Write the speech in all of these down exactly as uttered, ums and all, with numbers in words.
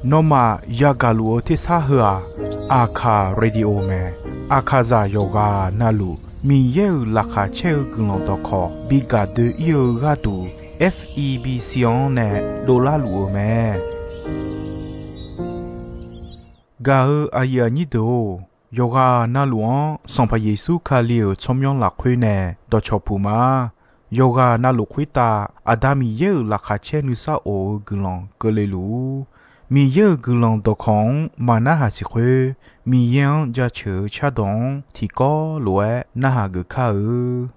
Nawmaf yagaq luf-eu tersar heu-aq, Aqkaq radio mae. Aqkaqzaq yawqghaq navluf Miqyaer-euq laqkhaq caer-eu guiqlanq dawqkawq bi gaq doe-ir-eu gharduq, F E B C-anr nae dovlar luf-eu mae. Gaq-eu aqyuif aqnyir deuq-or, yawqghaq navluf-anr Sanqpaq Yeqsur Kali-euq tsawrmyanr lafkhoer nae dawqcawq puq ma. Yawqghaq navluf khoertav Aqda Miqyaer-euq laqkhaq caer nuisar of-eu guiqlanq keuvle luf-ur. Miqyaer-euq guiqlanq dawqkawq-anr maqnarhaq siq khoer, Miqyaer-anr jaceuq-eu cardawq-anr tiqkawv lof-aer narhaq geuf kar-eu.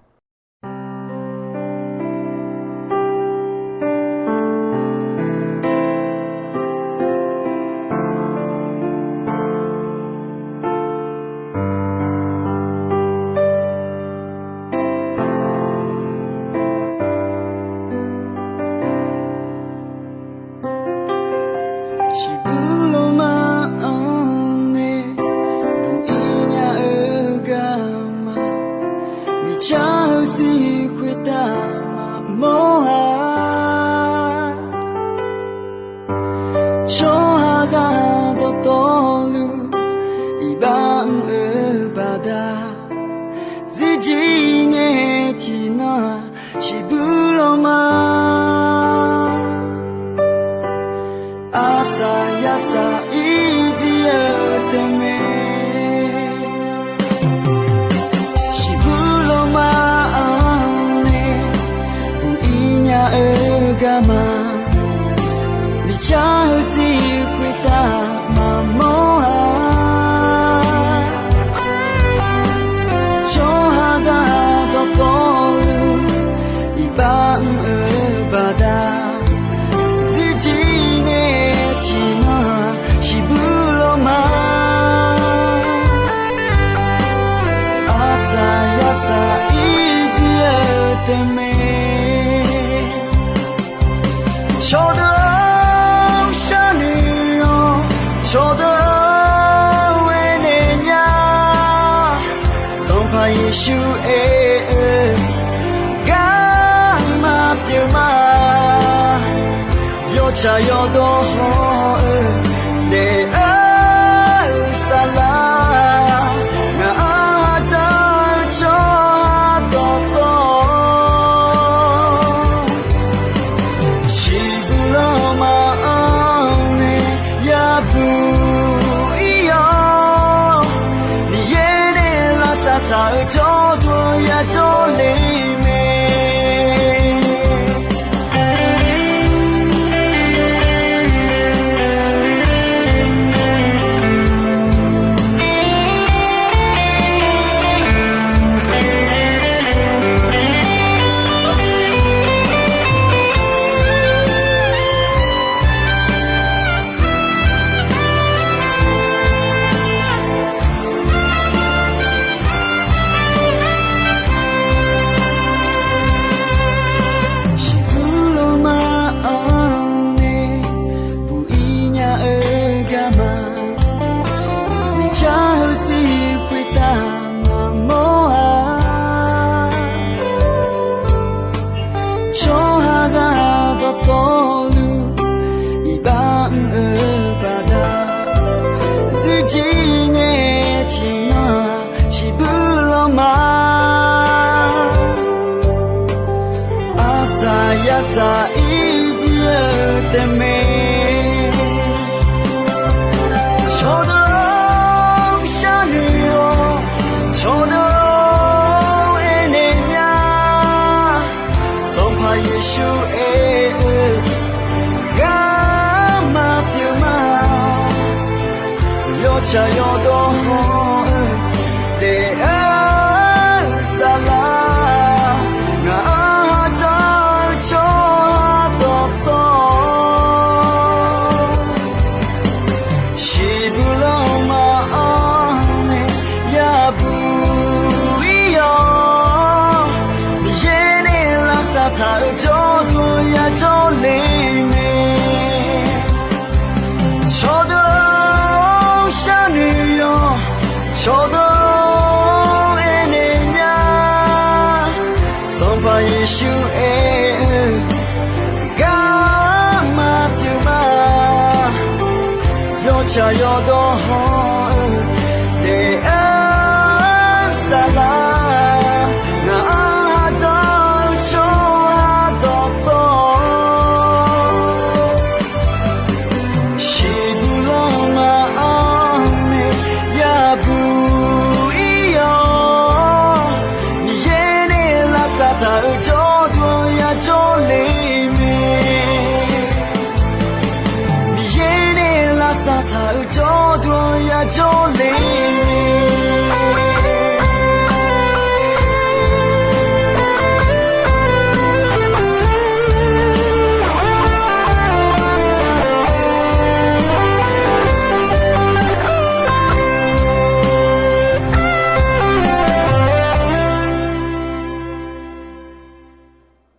Shiqbuq lawma-anr nae buq-ir nya-eu garma, miqcar-eu sir khoertav maqmawr-a. Tsawrhaqzaq dawqtawvluf iqbax mr-eu baqda, zirjir ngae tiqnan-aq shiqbuq lawma. Arsaq yarsaq irjir-eu teumq-aer, shiqbuq lawma-anr nae buq-ir nya-eu garma, miqcar-eu sir khoertav maqmawr-a. Tsawrhaqzaq dawqtawvluf iqbax mr-eu baqda, zirjir ngae tiqnan-aq shiqbuq lawma. Arsaq yarsaq irjir-eu teumq-aer, cawqdeuq-anr sharnoeq-awr, cawqdeuq-anr aernaeq nya. Sanqpaq Yeqsur aer-eu garma pyeuf ma. Yawtsaq yawdawr haw-eu daef-eu saflar, ngaq-anr dzaq-eu tsawrhaq dawqtawv, shiqbuq lawma-anr nae yabuq ir-awr, Miqyaer nae lavsav taq-eu jawrduq yajawr le mae. Shiqbuq lawma-anr nae buq-ir nya-eu garma, miqcar-eu sir khoertav maqmawr-a. Tsawrhaqzaq dawqtawvluf iqbax mr-eu baqda, zirjir ngae tiqnan-aq shiqbuq lawma. Arsaq yarsaq irjir-eu teumq-aer, cawqdeuq-anr sharnoeq-awr, cawqdeuq-anr aernaeq nya. Sanqpaq Yeqsur aer-eu garma pyeuf ma. Yawtsaq yawdawr haw-eu daef-eu saflar, ngaq-anr dzaq-eu tsawrhaq dawqtawv, shiqbuq lawma-anr nae yabuq ir-awr, Miqyaer nae lavsav taq-eu jawrduq yajawr le mae. Cawqdeuq-anr sharnoeq-awr, Tsaq yawdawr hawr-eu daef-aer saflar, ngaq-anr ardawr-eu tsawrhaq dawqtawv, shiqbuq lanma-anr nae yabuq ir-awr, Miqyaer nae lavsav taq-euq jawrduq-anr yajawr le mae. Miqyaer nae lavsav taq-euq jawrduq-anr yajawr le mae.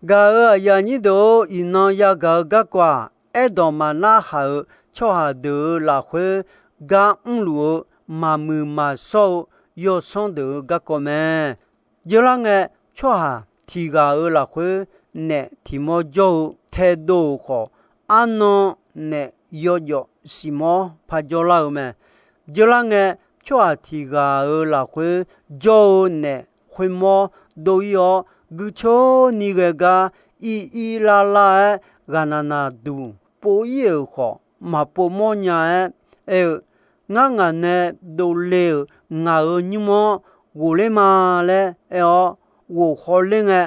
Gaq-euq aqyuif aqnyir deuq-or, iqnan yagaq-eu garkawv-aq, aerdawq maqnar haq-euq tsawrhaq deuq-euq lafkhoer gar mrluf-eu maqmuiq maqshawr-eu yawsanr deuq-euq garkawv mae. Jeurlar ngae, tsawrhaq tiq ghaq-euq lafkhoer naef tiq mawr jawr-eu taedov-euq khawf, arnan naef yawjawf siq mawr par jawrlar-eu mae. Jeurlar ngae, tsawrhaq tiq ghaq-euq lafkhoer jawr-eu naef khoermawr dov ir-awr, guicoer ni ghae gar ir ir lar lar-aer ghaqnaq naqduq pov ir-euq khawf, maqpov mawrnya aer aer-eu, Ngar ngaq nae dovle-euq ngaq-euq nymr-anr ghofler ma laer aer-awr, ghof khawler ngae,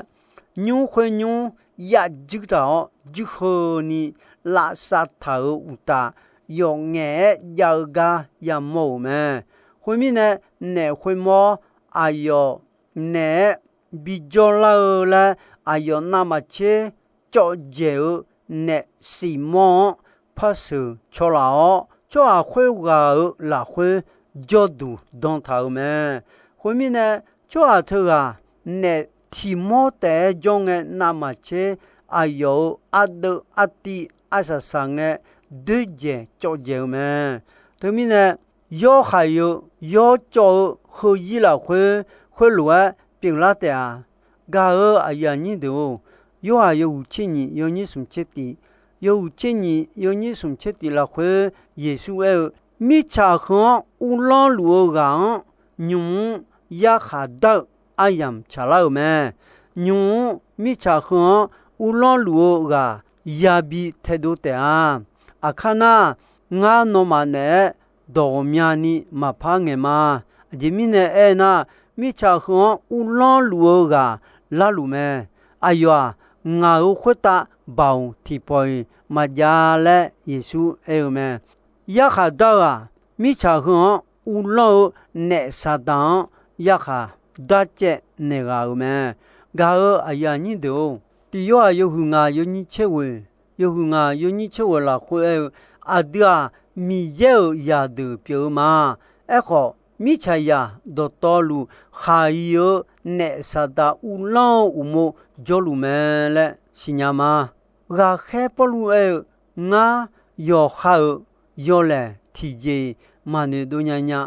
nymr khoer nymr yaf juir taq-awr, juir heuni lavsav taq-euq uqtaf, yawf ngaef-aer jav-eu gar yamawr-euq mae. Khoermirnae, naef khoermawr aqyawf naeq-aer bijawr lar-eu laer, aqyawf navmaqtser cawv dzaeq-eu naef siq mawr-anr par sheuq caw laf-awr, tsawrhaq khoerghaq-euq lafkhoer jawrduq dan taq-euq mae. Khoermirnae, tsawrhaq teughaq naef tiq mawr taef-aer jawr ngae, navmaqtser aqyawf-euq ardeuv artiv arsaq saq ngae, doerdzaeq cawv dzaeq-eu mae. Teumirnae, yawr khaq-eu yawr cawv-eu heuzir lafkhoer khoerlof-aer pyeuflar taef-a. Gaq-euq aqyuif aqnyir deuq-or, Yorhaq yawhuiq tser nyiq yawnyir smq tser tif, yawhuiq tser nyiq yawnyir smq tser tif lafkhoer Yeqsur aer-eu, Mirtsaq heu-anr uvlanr luf-eu ghaq-anr, nymq-mr yarkhaq dar-eu aryamq tsaqlar-euq mae. Nymq-mr mirtsaq heu-anr uvlanr luf-eu ghaq yabi taedov taef-a. Aqkar nar, ngar nawmaf naeq-aer dawq ghawqmyani maqpar ngaeq ma. Aqjeq mirnae aernar, mirtsaq heu-anr uvlanr luf-eu ghaq larluf mae. Aqyawf-aq, ngaq-euq khoertav baoq tiqpawf-iq maqjav laer Yeqsur aer-eu mae. Yarkhaq dar-eu-aq, mirtsaq heu-anr uvlanr-eu naef Saqdaq-anr yarkhaq darcaev naeq ghaq-euq mae. Gaq-euq aqyuif aqnyir deuq-or, Tiq Yorhaq yawhuiq ngaq yawnyir tser ghoeq, yawhuiq ngaq yawnyir tser ghoeq lafkhoer aer-eu, aqdui-aq, Miqyaer-euq zaqdeuq pyeuf-eu ma. Aerkhawf, mirtsaqzaq dawqtawvluf khaq-iq-eu naef Saqdaq uvlanr-eu uqmov jawrluf mae laer siqnya ma. Ghaqkhaer Pawrluv aer-eu, Ngar yawqha-euq yawlaeq tiqjeq-iq maqnoeq dov nya nya.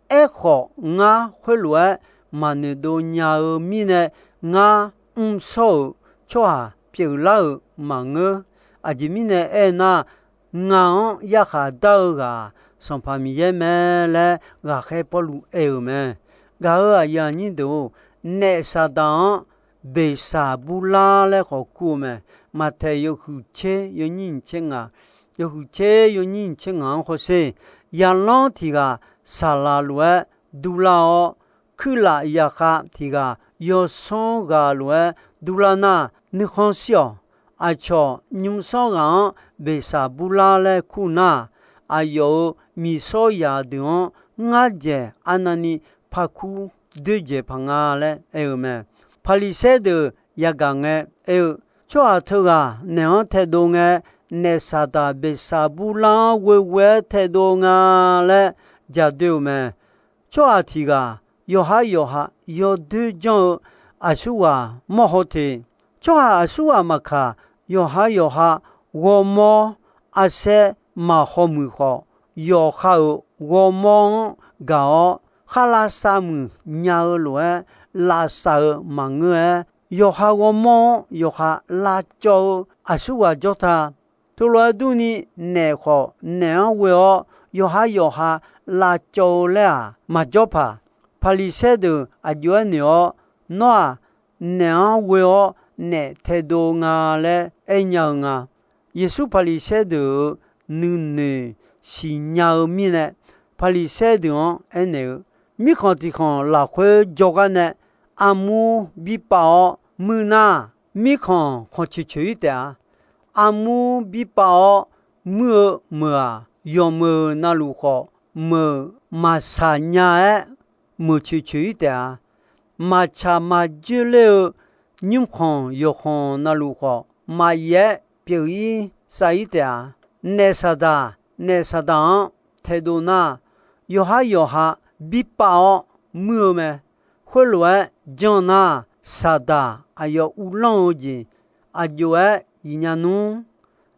Aerkhawf, ngar khoerlof-aer maqnoeq dov nya-eu mirnae, ngar mrshawr-euq tsawrhaq pyeuflar-euq maqngeur. Aqjeq mirnae aernar, ngaq-anr yarkhaq dar-eu ghaq-aq, Sanqpaq Miqyaer mae laer ghaqkhaer Pawrluv aer-euq mae. Gaq-euq aqyuif aqnyir deuq-or, naef Saqdaq-anr beqshaq burlar laer khawf kur-eu mae. Maqtaeq yawhuiq tser yawnyir nyiq tser ngaq, yawhuiq tser yawnyir nyiq tser ngaq-anr hawsher, yaqlanr tiq ghaq saqlaq lof-aer durlar-awr, kuirlaf yaqkhav tiq ghaq yawsanr ghaq lof-aer durlar nar, nuikhanr shir-awq. Aqcawq nymrsanr ghaq-anr beqshaq burlar laer kur nar, aqyawf-euq miqsawr zaq deuq-anr ngar dzaeq arnavni parkur doerdzaeq paq nga laer aer-eu mae. Paqliqsaer deuq yagaq ngae aer-eu, Tsawrhaq teughaq naeq-anr taedov ngae, naef Saqdaq beqshaq burlar-anr ghoeghoe-aer taedov nga laer ja doe-eu mae. Tsawrhaq tiq ghaq yawqha yawqha yawdoer janr-eu aqsurghaq mawr haw te. Tsawrhaq aqsurghaq maqkaq, yawqha yawqha ghawrmawr arsaer maqhaw muiq khawf, yawqha-euq ghawrmawr-anr gaq-awr, kharlav sav muiq nya-eu lof-aer lavsav-eu maqngeur-aer, yawqha ghawrmawr-anr yawqha lavcawv-eu aqsurghaq jawr ta. Teulof-aer durni, naef khawf naef-anr ghoe-awr yawqhar yawqha lavcawv-eu laer-aq maqjawr paq. Paqliqsaer deuq aqjox-aer noeq-awr, Nawr-aq, naef-anr ghoe-awr naef taedov nga laer aernya-eu nga. Yeqsur Paqliqsaer deuq-euq nuinoeq siqnya-eu mirnae, Paqliqsaer deuq-anr aernaeq-eu, Mirkhanq tiq khanq lafkhoer jawrgar nae armur birpav-awr muir nar, mirkhanq khanq coeq coeq-ir taef-a. Armur birpav-awr muir-eu meuq-aq, yawqmeuq navluf khawf meuq maqsaq nya-aer meuq coeq coeq-ir taef-a. Maqtsaq maqjoer ler-eu nymrkhanq yawqkhanq navluf khawf, maqyaef-aer pyeuf-ir sav-ir taef-a. Naef saqdaq, naef saqdaq-anr taedov nar, yawqhar yawqha birpav-awr muir-eu mae. Khoerlof-aer janr nar, saqdaq aqyawf uvlanr-eu jeq aqjox-aer iqnya nmr.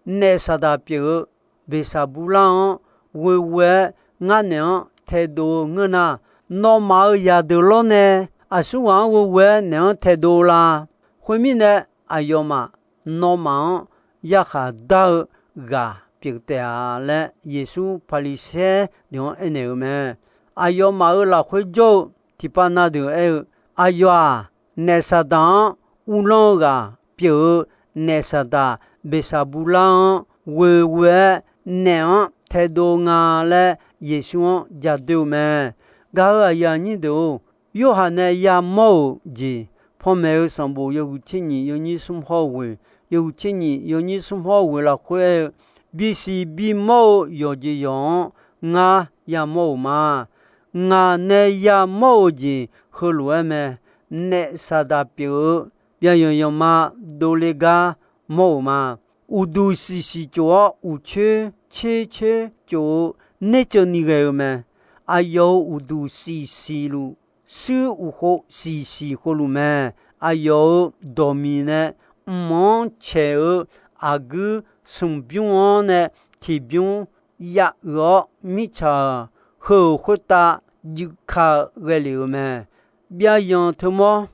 Naef saqdaq pyeuf-eu Beqsaqbular-anr ghoe ghoe-aer ngar naeq-anr taedov-eu ngeur nar, nawmaf-euq zaqdeuq lawrnae aqsurghaq-anr ghoe ghoe-aer naeq-anr taedov la. Khoermirnae, aqyawfmaf nawmaf-anr yarkhaq dar-eu ghaq pyeuf taef-a laer, Yeqsur Paqliqsaer deuq-anr aernaeq-eu mae. Aqyawfmaf-euq lafkhoer jawr-eu tiqpav na deuq aer-eu, Aqyawf-aq, naef saqdaq-anr uvlanr-eu ghaq pyeuf-eu naef saqdaq Beqsaqbular-anr ghoe ghoe-aer naef-anr taedov nga laer, Yeqsur-anr jadoe-eu mae. Gaq-euq aqyuif aqnyir deuq-or, Yorhaq nae yamawr-euq jeq, Panmaeq-eu sanqbof yawhuiq tser nyiq yawnyir smr hawr ghoeq, yawhuiq tser nyiq yawnyir smr hawr ghoeq lafkhoer aer-eu, Bisiq bimawr-eu yawqjeq yawq-anr ngar yamawr-euq ma. Ngaq nae yamawr-eu jeq heulof-aer mae. Naef saqdaq pyeuf-eu byaqyanq yanqma dovle gar mawr-euq ma. Uqduq siqsiq tsof-awr, uqcoer tser coer tsof-eu nerceuv ni ghae-eu mae. Aqyawf-euq uqduq siqsiq luf, shuir uqkhov siqsiq khovluf mae. Aqyawf-euq dawqmiq nae mq-anr caeq-eu aqguir smq bymr-anr nae tiqbymr yav uiq-awr, mirtsaq-aq, heu-euq khoertav juif ka-eu ghae lef-euq mae. Byavyanq teumawr,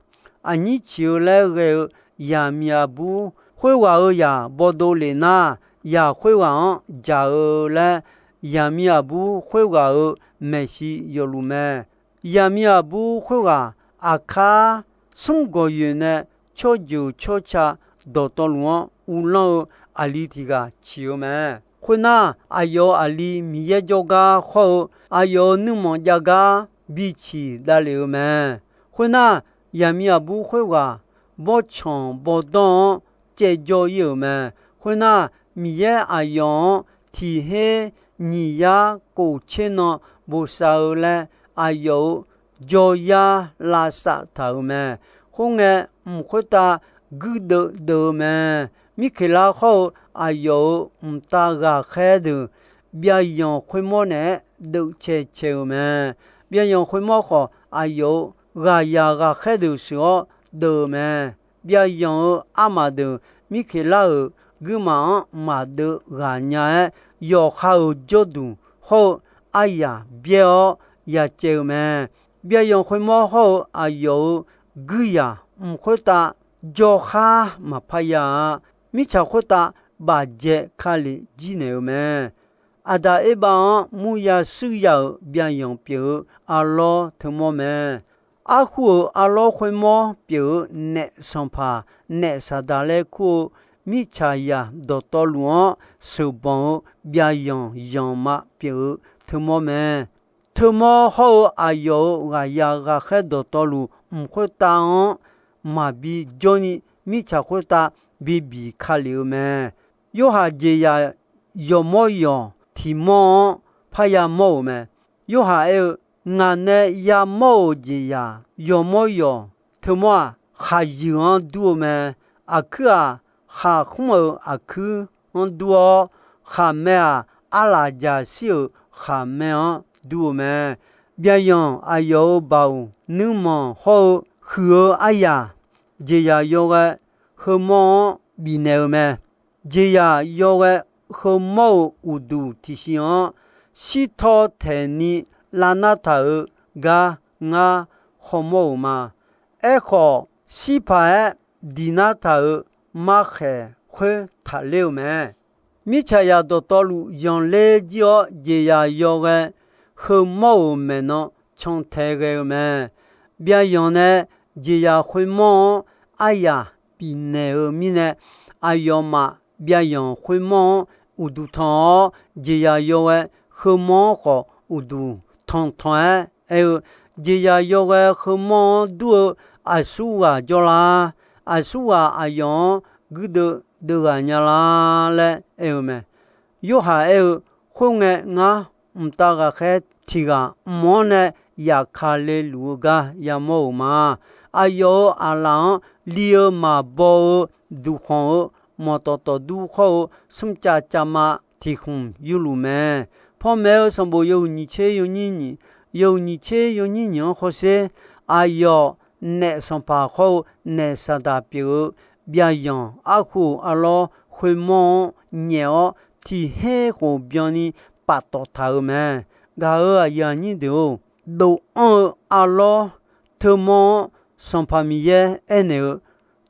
aqnyir ciq-eu laer ghae-eu yaqmiq aqbur khoerghaq-euq zaq bawdov lef nar, zaq khoerghaq-anr jaq-eu laer, yaqmiq aqbur khoerghaq-euq maeqshi yawfluf mae. Yaqmiq aqbur khoerghaq aqkar smr gawqyoeq nae tsawrjeuq tsawrca dawqtawvluf-anr uvlanr-eu aqli tiq ghaq ciq-eu mae. Khoernar, aqyawf-euq aqli Miqyaer jawrgar hawr-eu aqyawf-euq nuirmanq jav gar biciq davlef-eu mae. Khoernar, yaqmiq aqbur khoerghaq bawrtsanq bawrdanr-anr caevjawr ir-euq mae. Khoernar, Miqyaer aqyawf-anr tiq her nyiq yar kof tser nan bosav-eu laer aqyawf-euq jawryar lavsav taq-euq mae. Khoerngae, mq khoertav guirdeuv deuv-eu mae. Mirkeqlar hawr-eu aqyawf-euq mqtav ghaqkhaer deuq byavyanq khoermawr naeq-aer deuvcae cae-euq mae. Byavyanq khoermawr khawf, aqyawf-euq ghaqzaq ghaqkhaer deuq sheuq-awr deuv-eu mae. Byavyanq-euq armaf deuq Mirkeqlar-euq guirmaf-anr maqdeuv ghaq nya-aer, yawqha-euq jawrduq hawr-eu aryaq byaer-awr yacaev-eu mae. Byavyanq khoermawr hawr-eu aqyawf-euq guirzaq mq khoertav jawrkhar maqpar ya-a. Mirtsaq khoertav bafjae kali jir naeq-eu mae. Aqdaq Erbav-anr murya shuir ya-euq byavyanq pyeuf-eu arlawr teumawr mae. Arhu-euq arlawr khoermawr pyeuf-eu naef sanqpaq, naef saqdaq laer kur-eu mirtsaqzaq dawqtawvluf-anr sheuqbanq-eu byavyanq zanqma pyeuf-eu teumawr mae. Teumawr hawr-eu aqyawf-euq ghaqzaq ghaqkhaer dawqtawvluf mq khoertav-anr maqbi jawrni mirtsaq khoertav bibiq kalef-eu mae. Yorhaq jeqzaq yawqmawr yawq tiq mawr-anr parya mawr-euq mae. Yorhaq aer-eu, Ngaq nae yamawr-euq jeqzaq yawqmawr yawq teumawr-aq, khaqyuiq-anr dur-eu mae. Aqkuir-aq, khaqkhmr-euq aqkuir-anr dur-awr, khaqmae-aq, arlaqjaq shir-euq khaqmae-anr dur-eu mae. Byavyanq aqyawf-euq baoq, nuirmanq hawr-eu huiq-eu aryaq, jeqzaq yawghae heumawr-anr bifnaeq-eu mae. Jeqzaq yawghae heumawr-euq uqduq tiqsiq-anr shirtaw taeqni lavnar taq-euq gar ngar hawmawr-euq ma. Aerkhawf, shirpaq-aer diqnar taq-euq markhaeq khoer taqler-eu mae. Mirtsaqzaq dawqtawvluf zanqler jir-awr, jeqzaq yawghae heumawr-euq maeqnan cantae ghae-eu mae. Byavyanq nae jeqzaq khoermawr-anr aryaq bifnaeq-eu mirnae, aqyawfmaf byavyanq khoermawr-anr uqduq tanq-awr, jeqzaq yawghae heumawr-anr khawf uqduq tanq tanq-aer aer-eu, jeqzaq yawghae heumawr-anr dur-eu aqsurghaq jawrlar. Aqsurghaq aqyawf-anr guirdeuv deuvghaq nya lar laer aer-eu mae. Yorhaq aer-eu, Khoerngae, ngar mqtav ghaqkhaer tiq ghaq mq-anr nae yaf ka le luf-eu gar yamawr-euq ma. Aqyawf-euq aqlaf-anr li-eu maqbaw-eu duqkhanq-eu mawqtawf tawfdur khawr-eu smrcav cavma tiq khmq yurluf mae. Panmaeq-eu sanqbof yawhuiq nyiq tser yawnyir nyiq, yawhuiq nyiq tser yawnyir nyiq-anr hawsher. Aqyawf naef sanqpaq khawr-eu naef saqdaq pyeuf-eu byavyanq arkhof arlawr khoermawr-anr nyaef-awr, tiq her khof byanni paftawf taq-euq mae. Gaq-euq aqyuif aqnyir deuq-or, dof-anr-eu arlawr teumawr-anr Sanqpaq Miqyaer aernaeq-eu,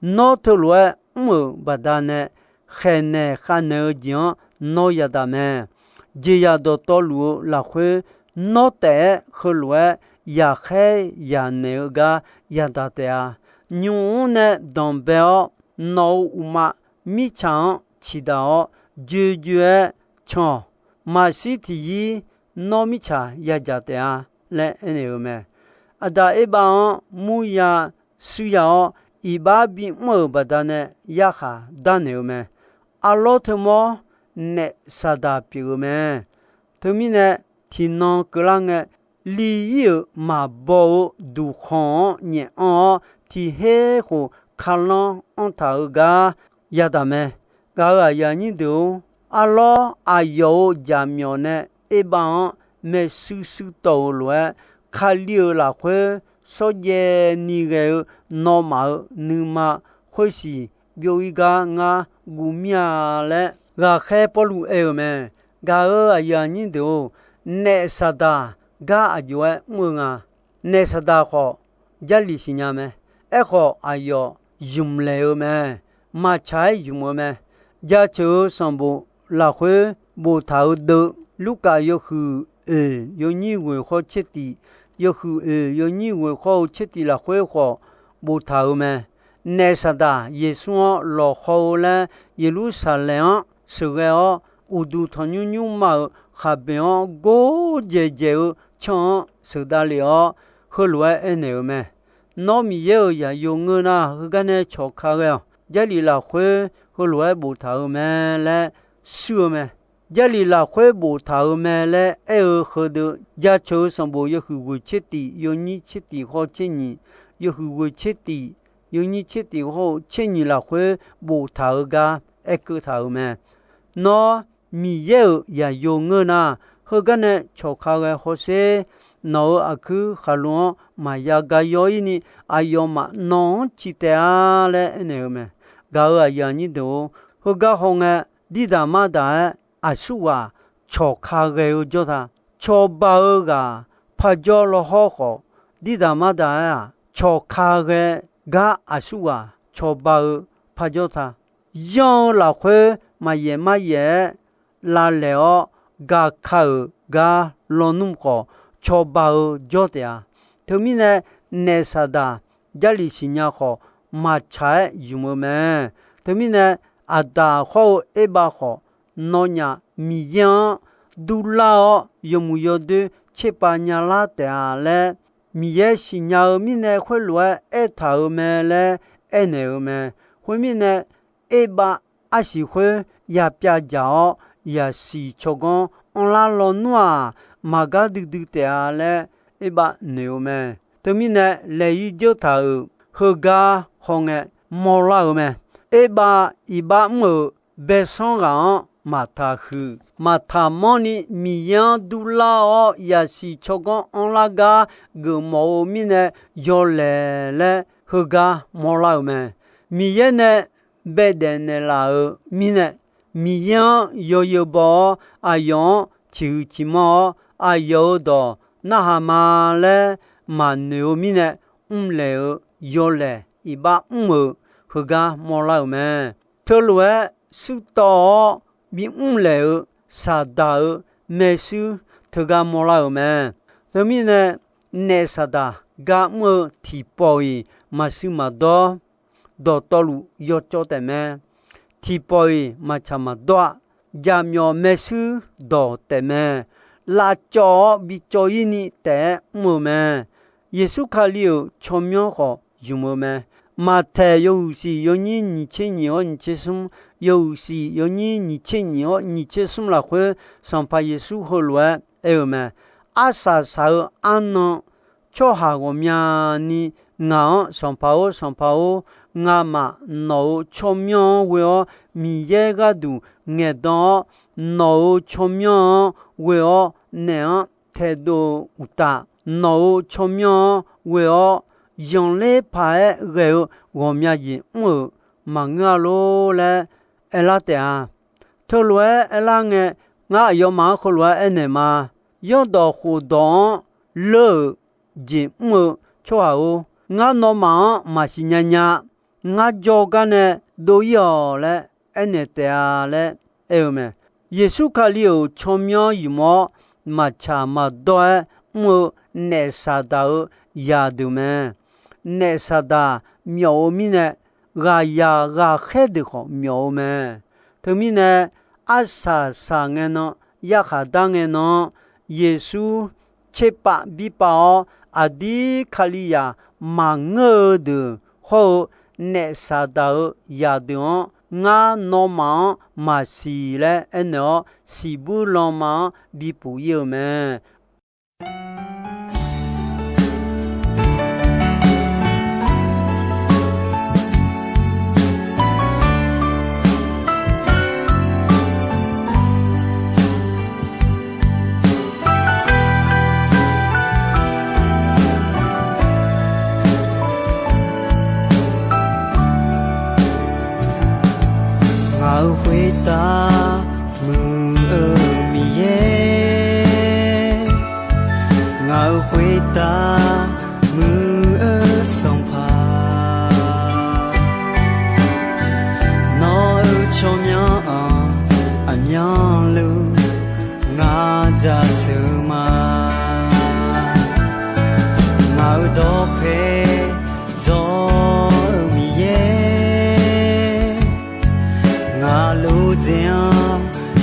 Nawr teulof-aer mr-euq baqdanae, khaeqnaeq khavnaeq-eu jeq-anr nawr yadaq mae. Jeqzaq dawqtawvluf-eu lafkhoer nawr taef-aer heulof-aer yaqkhaer yaqnaeq-eu gar yadaq taef-a. Nymq-mr nae danqbae-awr, nawq-euq uqmav mirtsaq-anr ciqdaq-awr, joejoe-aer can-awq. Maqshir tiqyir nawr mirtsaq yadzaq taef-a laer aernaeq-eu mae. Aqda Erbav-anr murya shuirya-awr, iqbax bimr-euq baqdanae yarkhaq darnaeq-eu mae. Arlawr teumawr naef saqdaq pyeuf-eu mae. Teumirnae, tiqnan keuvlar ngae, li ir-euq maqbaw-eu duqkhanq-anr nyaef anr-awr, tiq her khof kalanr anr taq-eu gar yadaq mae. Gaq-euq aqyuif aqnyir deuq-or, arlawr aqyawf-euq jaqmyawf nae Erbav-anr maershuir shuir tawv-eu lof-aer, Kali-euq lafkhoer shawrjaev ni ghae-eu nawmaf-euq nuima khoersiq byov-ir gar ngar guv mir-a laer, ghaqkhaer Pawrluv aer-eu mae. Gaq-euq aqyuif aqnyir deuq-or, naef saqdaq gar aqjox-aer mr-eu nga. Naef saqdaq khawf, Jarlif siqnya mae. Aerkhawf, aqyawf ymq laeq-eu mae. Maqtsaq-aer ymq-eu mae. Jaceuq-eu sanqbof lafkhoer boftaq-eu deuv, Lurkaf yawhuiq oeq yawnyir ghoeq khawr tser tif, yawhuiq oeq yawnyir ghoeq khawr-eu tser tif lafkhoer khawf boftaq-euq mae. Naef saqdaq Yeqsur-anr lawqhaw-eu laer, Yeqlursaqlaeq-anr sheuqghae-awr, uqduq tanqnymr nymrma-euq khaqboeq-anr gordzaeq dzaeq-eu canr-anr sheuqdav lef-awr, heulof-aer aernaeq-euq mae. Nawr Miqyaer-euq zaqyo ngeur nar, heugar nae cawq ka ghae-awq. Jarlif lafkhoer heulof-aer boftaq-euq mae laer shuir-eu mae. Jarlif lafkhoer boftaq-euq mae laer aer-eu heudeuq, Jaceuq-eu sanqbof yawhuiq ghoeq tser tif, yawnyir tser tif khawr tser nyiq, yawhuiq ghoeq tser tif, yawnyir tser tif khawr-eu tser nyiq lafkhoer boftaq-eu gar aerkeuv taq-euq mae. Nawr Miqyaer-euq zaqyo ngeur nar, heugar nae cawq ka ghae hawsher. Nawq-euq aqkuir khaqlo-anr maqya ga yaw-ir ni, aqyawfmaf nawq-anr ciq taef-a laer aernaeq-eu mae. Gaq-euq aqyuif aqnyir deuq-or, heugar hawngae, dirdaq mardaq-aer aqsurghaq cawq ka ghae-eu jawr ta. Cawba-eu ghaq parjawr lawhawr khawf, dirdaq mardaq-aer-aq, cawq ka ghae gar aqsurghaq cawba-eu parjawr ta. Yanr-eu lafkhoer maqyaef maryaef-aer lavlaeq-awr gaka-euq gar lawnmr khawf, cawba-eu jawr taef-a. Teumirnae, naef saqdaq Jarlif siqnya khawf, maqtsaq-aer ymq-eu mae. Teumirnae, Aqdaq hawr-eu Erbav khawf, nawnyaf Miqyaer-anr durlar-awr, yawmuiq yawdoer tserpav nyalar taef-a laer, Miqyaer siqnya-eu mirnae khoerlof-aer aertaq-euq mae laer aernaeq-eu mae. Khoermirnae, Erbav arsiq khoer yapyav dzaq-awr, yaqsiq tsawrganr anrlar lawnmr-aq, maqgar duidui taef-a laer Erbav noeq-eu mae. Teumirnae, laeq-ir dzeur taq-euq heugar hawngae mawrlar-eu mae. Erbav iqbax mr-euq baesanr ghaq-anr maqtaq huiq. Maqtaq manrni Miqyaer-anr durlar-awr, yaqsiq tsawrganr anrlar gar geufmawf-eu mirnae yawlaeq laer heugar mawrlar-eu mae. Miqyaer nae baedaef naeqlaf-euq mirnae, Miqyaer-anr yawzeu baw-awr, aqyawf-anr ciqhuiq ciqmanr-awr, aqyawf-euq dawq narhaq ma laer maqnoeq-eu mirnae, mrlaeq-eu yawlaeq iqbax mr-euq heugar mawrlar-euq mae. Teulof-aer shuirtawv-awr bimr laeq-eu Saqdaq-euq maershuir teugar mawrlar-euq mae. Teumirnae, naef Saqdaq gar mr-eu tiqpawf-iq maqshuir maqdawr, dawqtawvluf yawcawv taef mae. Tiqpawf-iq maqtsaq maqdawr-a. Jaqmyawf maershuir dawq taef mae. Lavcawv-awr bicawv-ir ni taef-aer mr-eu mae. Yeqsur Kali-euq tsawrmyanr khawf ymq-eu mae. Maqtaeq yawhuiq shif yawnyir nyiq tser nyiq-awr nyiq tser smr, yawhuiq shif yawnyir nyiq tser nyiq-awr nyiq tser smr lafkhoer, Sanqpaq Yeqsur heulof-aer aer-eu mae. Arsaq saq-eu arnan tsawrhaq ghawqmyani ngaq-anr, Sanqpaq-or, Sanqpaq-or, ngamaf nawq-euq tsawrmyanr-anr ghoe-awr Miqyaer gharduq ngaeqdan-awr, nawq-euq tsawrmyanr-anr ghoe-awr naef-anr taedov-eu uqtaf, nawq-euq tsawrmyanr-anr ghoe-awr yanqler paq-aer ghae-eu ghawqmya jeq mr-euq maqngeur-a lor laer aerlar taef-a. Teulof-aer aerlar ngae, ngar aqyawfmaf-anr heulof-aer aernaeq ma. Yawrdawq khofdawq-anr leur-euq jeq mr-eu tsawrhaq-or, ngar nawmaf-anr maqsiq nya nya. Ngar jawrgar nae dov-ir-awq laer aernaeq taef-a laer aer-eu mae. Yeqsur Kali-euq tsawrmyanr ymq-awr maqtsaq maqdawr-aer mr-eu naef Saqdaq-euq zaqdeuq mae. Naef Saqdaq myawf-eu mirnae, ghaqzaq ghaqkhaer deuq khawf myawf-eu mae. Teumirnae, arsaq saq ngae nan, yarkhaq dar ngae nan-anr, Yeqsur tserpav birpav-awr, aqdir Kalizaq maqngeur-eu deuq hawr-eu, naef Saqdaq-euq zaqdeuq-anr ngar nawmaf-anr maqsiq laer aernaeq-awr, siqbuir lanma-anr bipuf-ir-eu mae. Ngaq-euq khoertav muiq-eu Miqyaer, ngaq-euq khoertav muiq-eu Sanqpaq, nawq-euq tsawrmyanr-anr aqmyanluf ngar jaceuq ma. Ngaq-euq dawqpae dzawr-eu Miqyaer, ngaq lof dzaeq-anr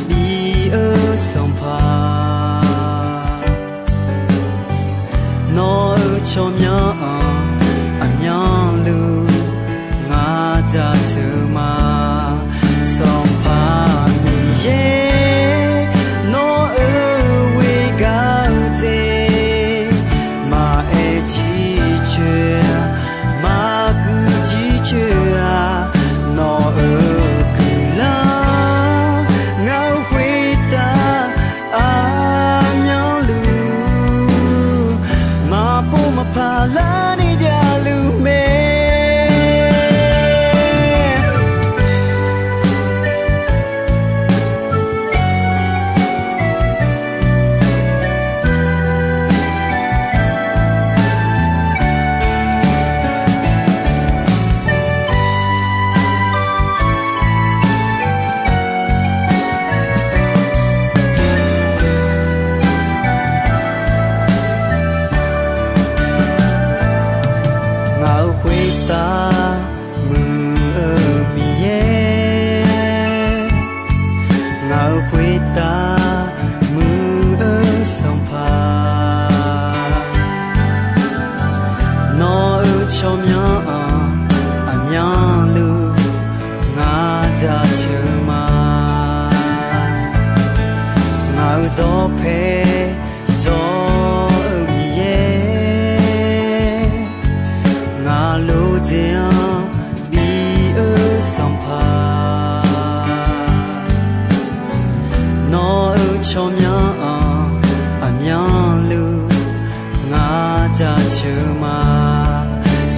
bi-eu Sanqpaq, nawq-euq tsawrmyanr-anr aqmyanluf ngar jaceuq ma. Sanqpaq Miqyaer, nawq-euq ghoer gar-eu dzaeq, maqaer jircoer-a, maqguv jircoer-a, nawq-euq guiqlanq ngaq-euq khoertav aqmyanluf maqpov maqpar larni javluf mae. Ngaq-euq khoertav muiq-eu Miqyaer, ngaq-euq khoertav muiq-eu Sanqpaq, nawq-euq tsawrmyanr-anr aqmyanluf ngar jaceuq ma. Ngaq-euq dawqpae dzawr-eu Miqyaer, ngaq lof dzaeq-anr bi-eu Sanqpaq, nawq-euq tsawrmyanr-anr aqmyanluf ngar jaceuq ma.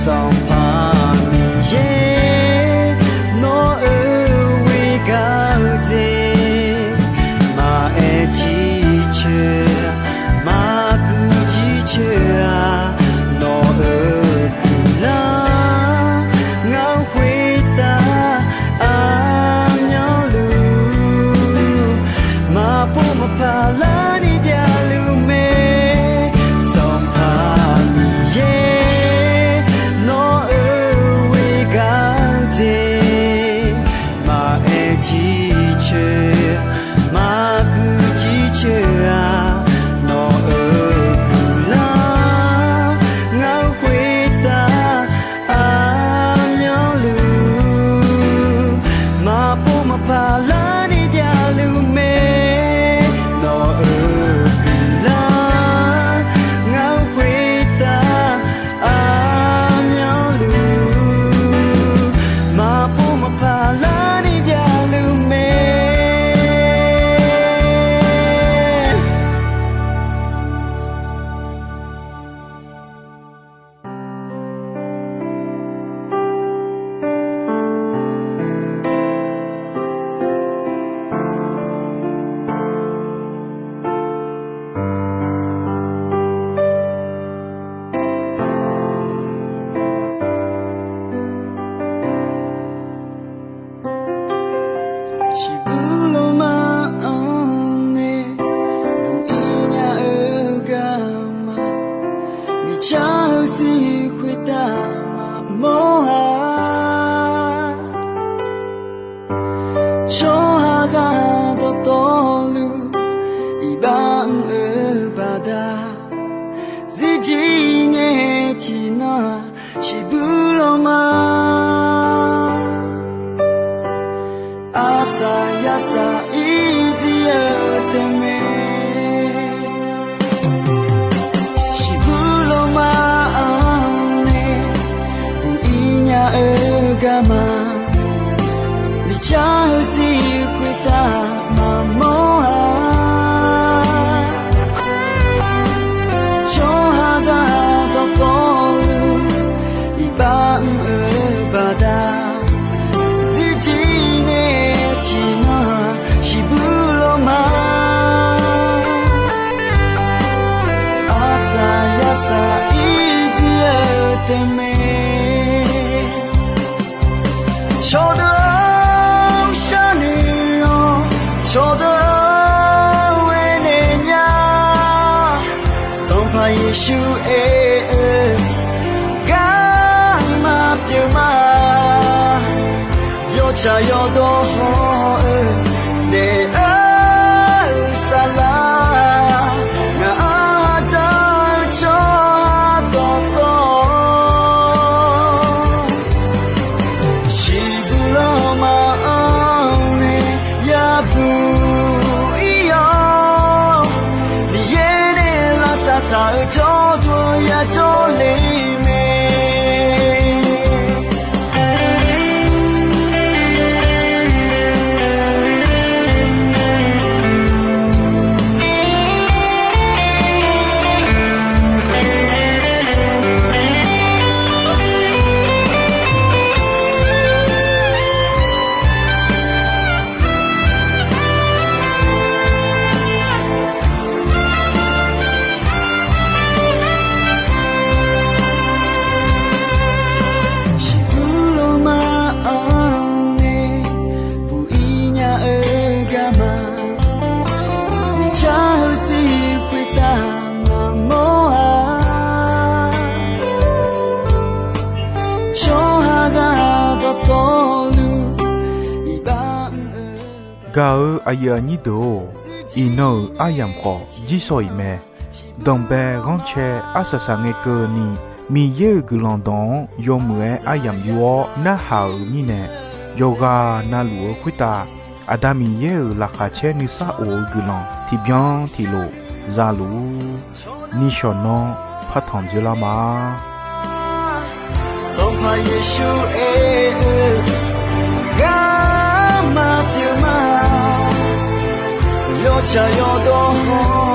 Sanqpaq Miqyaer, nawq-euq ghoer gar-eu dzaeq, maqaer jircoer-a, maqguv jircoer-a, nawq-euq guiqlanq ngaq-euq khoertav aqmyanluf paqlarni javluf mae. Sanqpaq Miqyaer, nawr-euq gharduq jeq maqaer jircoer, maqguv jircoer-aq, nawq-euq guiqlanq ngar-anr khoertav aqmyanluf, maqpov maqpaq larni javluf mae. Nawq-euq guiqlanq ngar-anr khoertav aqmyanluf, maqpov maqpaq larni javluf mae. Shiqbuq lawma-anr nae buq-ir nya-eu garma, miqcar-eu sir khoertav maqmawr-a. Tsawrhaqzaq dawqtawvluf iqbax mr-eu baqda, zirjir ngae tiqnan-aq, shiqbuq lawma arsaq yarsaq ir jir-eu taef mae. Shiqbuq lawma-anr nae buq-ir nya-eu garma, miqcar-eu sir khoertav maqmawr-a. Tsawrhaqzaq dawqtawvluf iqbax mr-eu baqda, zirjir ngae tiqnan-aq, shiqbuq lawma arsaq yarsaq ir jir-eu taef mae. Cawqdeuq-anr sharnoeq-awr, cawqdeuq-anr aernaeq nya. Sanqpaq Yeqsur aer-eu, garma pyeuf ma. Yawtsaq yawdawr haw-eu daef-eu saflar, ngaq-anr hadzaq-eu tsawrhaq dawqtawv, shiqbuq lawma-anr nae yabuq ir-awr, Miqyaer nae lavsav taq-eu jawrduq yajawr le mae. Shiqbuq lawma-anr nae buq-ir nya-eu garma, miqcar-eu sir khoertav maqmawr-a. Tsawrhaqzaq dawqtawvluf iqbax mr-eu Gaq-eu aqyuif aqnyir deuq-or, iqnan-euq aryamq khawf jirsawq iq mae. Danqbae ghanrcae arsaq saq ngae keuvni, Miqyaer-euq guiqlanq dawq-anr yawmuiq-aer aryamq yur-awr narhaq-euq mirnae, yawqghaq navluf-eu khoertav Aqda Miqyaer-euq laqkhaq caer nuisar of-eu guiqlanq tiqbyan tiqlof za luf-ur. Nishawq nanr partanq dzoerlar ma. Sanqpaq Yeqsur aer-eu, garma pyeuf ma. Yawtsaq yawdawr haw